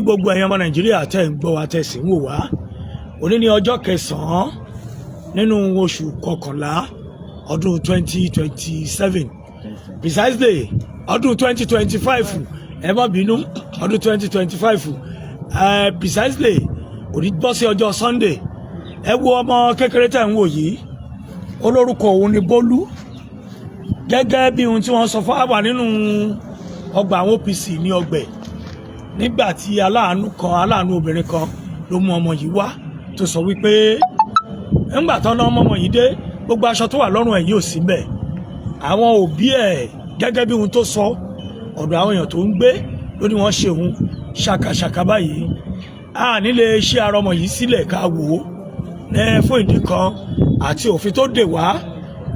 Gbogbo ẹ̀yin ọmọ Nàìjíríà tẹ́ ń gbọ́ wa, tẹ́ sì ń wò wá, òní ní ọjọ́ kẹsàn-án nínú oṣù kọkànlá ọdún 2027, precisely ọdún 2025, ẹ má bínú, ọdún 2025, precisely òní bọ́ sí ọjọ́ Sunday. Ẹ wo ọmọ kékeré tẹ́ ń wò yìí, olórúkọ òun ni Bólú, gẹ́gẹ́ bí ohun tí wọ́n sọ fún wa nínú ọgbà àwọn OPC ní ọgbẹ̀, nígbà tí aláàánú kan, aláàánú obìnrin kan ló mú ọmọ yìí wá, tó sọ wípé ńgbà tán náà ọmọ yìí dé, gbogbo aṣọ tó wà lọ́rùn ẹ̀ yóò sí mbẹ̀. Àwọn òbí ẹ̀, gẹ́gẹ́ bí ohun tó sọ, ọ̀dọ̀ àwọn èèyàn tó ń gbé ló ní wọ́n ṣe òun ṣàkàṣàkà báyìí. A nílé ṣí ara ọmọ yìí sílẹ̀ ká wò ó ní fún ìdí kan àti òfin tó dè wá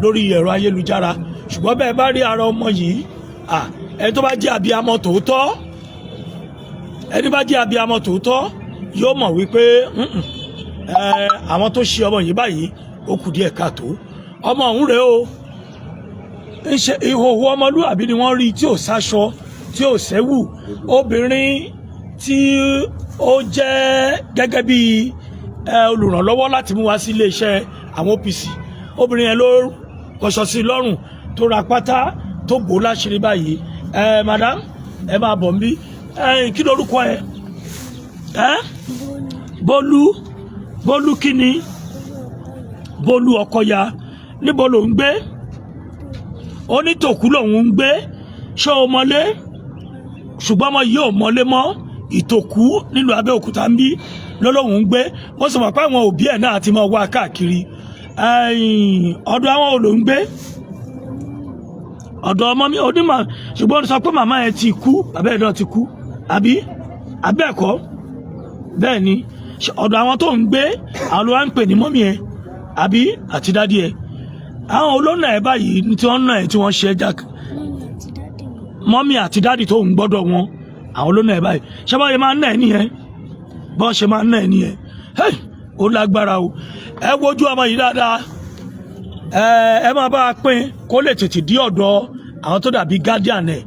lórí ẹ̀rọ ayélujára. Ṣùgbọ́n bẹ́ẹ̀ bá rí ara ọmọ yìí, ẹni tó bá jẹ́ abiyamọ tòótọ́, ẹni bá jẹ́ abiyamọ tòótọ́ yóò mọ̀ wípé àwọn tó ṣe ọmọ yìí báyìí, ó kù díẹ̀ káàtó. Ọmọ ọ̀hún rèé o, ń ṣe ìhòòhò ọmọlúwàbí ni wọ́n rí, tí ò sáṣọ, tí ò sẹ́wù. Obìnrin tí ó jẹ́ gẹ́gẹ́ bí olùrànlọ́wọ́ láti mú wá sí iléeṣẹ́ àwọn OPC, obìnrin yẹn ló kọṣọ sí i lọ́rùn, tó ra pátá, tó bò ó láṣìírí báyìí. Ẹ madam, ẹ máa bọ̀ nbí. Ẹ kí lorúkọ ẹ? Ẹ Bólú. Bólú kí ni? Bólú Ọkọya. Níbo ló ń gbé? Onítòkú lòun ń gbé. Ṣé o mọlé? Ṣùgbọ́n ọmọ yìí ò mọlé mọ́. Ìtòkú nílùú Abẹ́òkúta ń bí lọ́lọ́hún ń gbé. Wọ́n sì mọ̀ pé àwọn òbí ẹ̀ náà ti máa wá káàkiri. Ọ̀dọ̀ àwọn ò ló ń gbé? Ọ̀dọ̀ ọmọ mi onímọ̀. Ṣùgbọ́n ó sọ pé màmá ẹ̀ ti kú, bàbá ẹ̀ náà ti kú, àbí abẹ́ẹ̀kọ́? Bẹ́ẹ̀ ni. Ọ̀dọ̀ àwọn tó ń gbé, àwọn ló wá ń pè ní mummy ẹ̀ àbí àti daddy ẹ̀? Àwọn olóńnà ẹ̀ báyìí tí wọ́n ń nà ẹ̀, tí wọ́n ṣe é jà? Mummy àti daddy mi. Mummy àti daddy tó ń gbọ́dọ̀ wọn, àwọn olóńnà ẹ̀ báyìí. Ṣé báyìí máa ń nà ẹ̀ nìyẹn? Bọ́n ṣe máa ń nà ẹ̀ nìyẹn? Hey, ó lágbára o. Ẹ wojú ọmọ yìí dáadáa. Ẹ máa bá a pín kó lè tètè dí ọ̀dọ̀ àwọn tó dàbí guardian ẹ̀.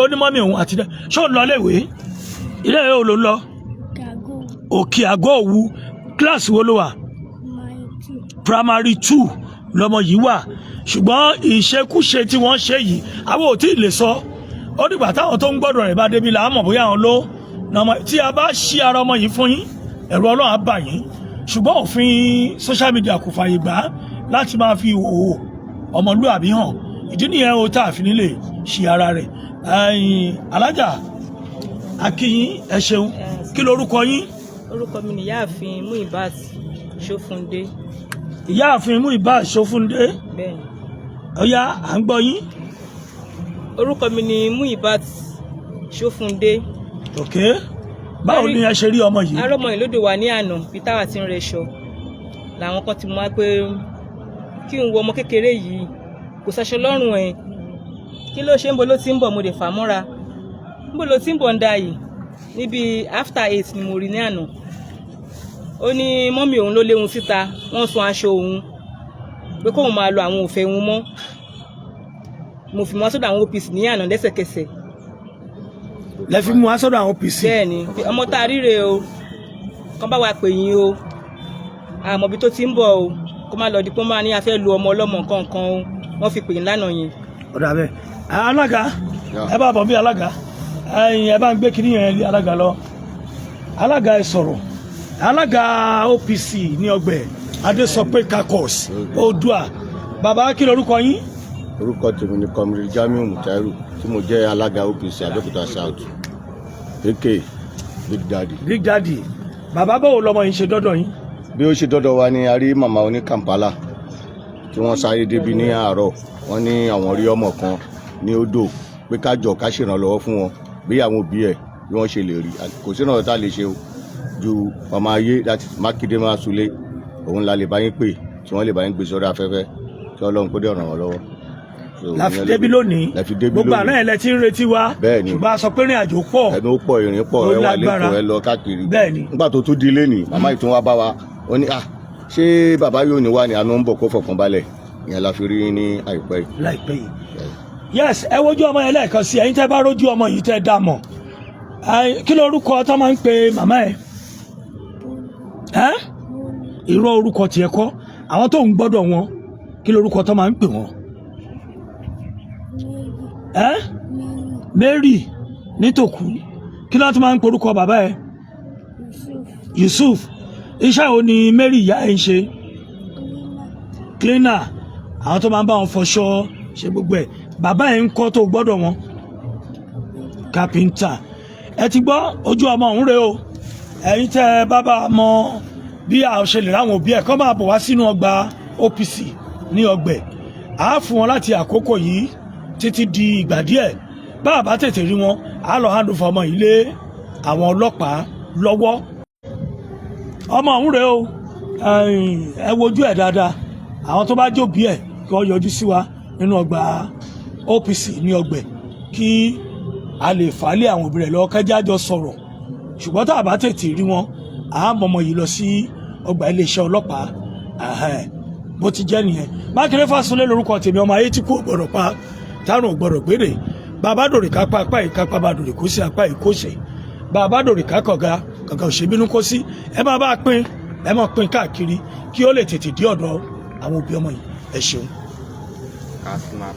Ó ní mummy òun àti ṣé òun lọ léèwé? Ilé ìwé wo ló ń lọ? Gago. Òkè Àgọ́ Òwu. Kíláàsì wo ló wà? My two. Primary two lọmọ yìí wà. Ṣùgbọ́n ìṣekúṣe tí wọ́n ṣe yìí, àwọn ò tí ì lè sọ. Ó dìgbà táwọn tó ń gbọ́dọ̀ rẹ̀ bá débi là á mọ̀ bóyá àwọn ló nà ọmọ. Tí a bá ṣí ara ọmọ yìí fún yín, ẹ̀rù Ọlọ́run á bà yín. Ṣùgbọ́n òfin social media kò fààyè gbà á láti máa fi ìhòòhò ọmọlúàbí hàn. Ìdí nìyẹn o tá a fi nílè ṣí ara rẹ̀. Ẹ̀yin alájà, akínyín, ẹ ṣeun. Kí lorúkọ yín? Orúkọ mi ni Ìyáàfin Muibat Ṣófúndé. Ìyáàfin Muibat Ṣófúndé. Bẹ́ẹ̀ni. Ọ̀yá, à ń gbọ́ yín. Orúkọ mi ni Muibat Ṣófúndé. Ok, báwo ni ẹ ṣe rí ọmọ yìí? Arọ́mọ ìlódò wà ní àná bí táwa ti ń rẹṣọ, làwọn kan ti mú wá pé kí n wo ọmọ kékeré yìí, kò sáṣọ lọ́rùn ẹ̀, kí ló ṣe ń bo ló ti ń bọ̀. Mo lè fà mọ́ra, ń bò ló ti ń bọ̀ ń da yìí. Níbi after 8 ni mo rí ní àná. Ó ní mummy òun ló léwu síta, wọ́n sun aṣọ òun pé kóun máa lo àwọn òfẹ́ òun mọ́. Mo fi mọ́ sọ́dọ̀ àwọn OPC ní àná lẹ́sẹ̀kẹsẹ̀. Lẹ fi mú wá sọ́dọ̀ àwọn OPC? Bẹ́ẹ̀ ni. Pé ọmọ tá a ríre o, kán bá wa pè yín o, àmọ́ ibi tó ti ń bọ̀ o, kó má lọ di pé wọ́n máa ní a fẹ́ lu ọmọ ọlọ́mọ nǹkan kan o. Wọ́n fi pè yín lánàá yẹn. Ọ̀dà bẹ́ẹ̀. Alága, ẹ bá bọ̀ bí alága. Ẹ̀yin, ẹ bá ń gbé kinní yẹn lé alága lọ. Alága, ẹ sọ̀rọ̀. Alága OPC ní ọgbẹ́ Adésọpé Kakos Oòduà. Bàbá, kí lorúkọ yín? Orúkọ tèmi ni Comrade Jamiu Mutairu, tí mo jẹ́ alága OPC Abẹ́òkúta South, aka Big Daddy. Big Daddy. Bàbá, báwo lọmọ yìí ṣe dọ́dọ̀ yín? Bí ó ṣe dọ́dọ̀ wa ni a rí màmá oní Kampala tí wọ́n sáré débi ní àárọ̀. Wọ́n ní àwọn rí ọmọ kan ní odò, pé ká jọ ká ṣèrànlọ́wọ́ fún wọn bí àwọn òbí ẹ̀ bí wọ́n ṣe lè rí. Kò sí ìrànlọ́wọ́ tá a lè ṣe o ju ọmọ ayé láti Mákindé máa sulé òun la lè bá yín pè, tí wọ́n lè bá yín gbé sórí afẹ́fẹ́, tí Ọlọ́run kó dé ràn wọ́n lọ́wọ́. So, La fi ìyẹn débi lónìí. La fi débi Gbogbo lónìí. àná ẹ̀ lẹ ti ń retí wa. Bẹ́ẹ̀ni. Ṣùgbọ́n a sọ pé ìrìn àjò pọ̀. Ẹnu ó pọ̀, ìrìn pọ̀. Ó Ẹ wà lágbára. lẹ́kọ̀ọ́, ẹ lọ káàkiri. Bẹ́ẹ̀ni. Nígbà tó tún di lẹ́nìí, màmá yìí tún wá bá wa. Ó ní, "Ah, ṣé bàbá yóò ní wá ní àánú ń bọ̀, kó fọkàn balẹ̀." Ìyẹn la fi rí ní àìpẹ́ yìí. Láìpẹ́ yìí. Yes, ẹ wojú ọmọ yẹn lẹ́ẹ̀kan sí. Ẹ̀yin tẹ́ bá rójú ọmọ yìí, tẹ́ dá mọ̀. Kí lorúkọ tó máa ń pe màmá ẹ? Ẹ́ irọ́, orúkọ tiẹ̀ kọ́. Àwọn tó ń gbọ́dọ̀ wọn, kí lorúkọ tó máa ń pè wọ́n? Ẹ́ Mary nítòkú. Kí ló tún máa ń porúkọ bàbá ẹ? Yusuf. Yusuf. Iṣẹ́ wo ni Mary ìyá ẹ ń ṣe? Cleaner, àwọn tó máa ń bá wọn fọṣọ, ṣe gbogbo ẹ̀. Bàbá ẹ ń kọ́ tó gbọ́dọ̀ wọn? Carpenter. Ẹ ti gbọ́ ojú ọmọ òun rèé o. Ẹ̀yin tẹ́ ẹ bá bá mọ bí a ṣe lè ráwọn òbí ẹ̀, kọ́ máa bọ̀ wá sínú ọgbà OPC ní ọgbẹ̀. Á fún wọn láti àkókò yìí títí di ìgbà díẹ̀. Bá a bá tètè rí wọn, á lọ hand over ọmọ yìí lé àwọn ọlọ́pàá lọ́wọ́. Ọmọ ọ̀hún rèé o. Ẹ̀yin, ẹ wojú ẹ̀ dáadáa. Àwọn tó bá jóbi ẹ̀, kí wọ́n yọjú sí wa nínú ọgbà OPC ní ọgbẹ̀, kí a lè fà á lé àwọn òbí rẹ̀ lọ́wọ́, kẹ́já jọ sọ̀rọ̀. Ṣùgbọ́n tá a bá tètè rí wọn, à á mọ̀mọ́ yìí lọ sí ọgbà iléeṣẹ́ ọlọ́pàá. Ẹ̀hẹ́n, bó ti jẹ́ nìyẹn. Mákindé Fásúnlé lórúkọ tèmi. Ọmọ ayé tí kò gbọdọ̀ pa tárùn ò gbọdọ̀ gbére. Bàbá dòrè kápá apá yìí kápá, bá dòrè kó sí apá yìí kó ṣe, bàbá dòrè ká kọ̀ga kọ̀gà òṣèbínú kó sí. Ẹ máa bá a pín, ẹ máa pín káàkiri kí ó lè tètè dé ọ̀dọ̀ àwọn òbí ọmọ yìí. Ẹ ṣeun. Kasnap.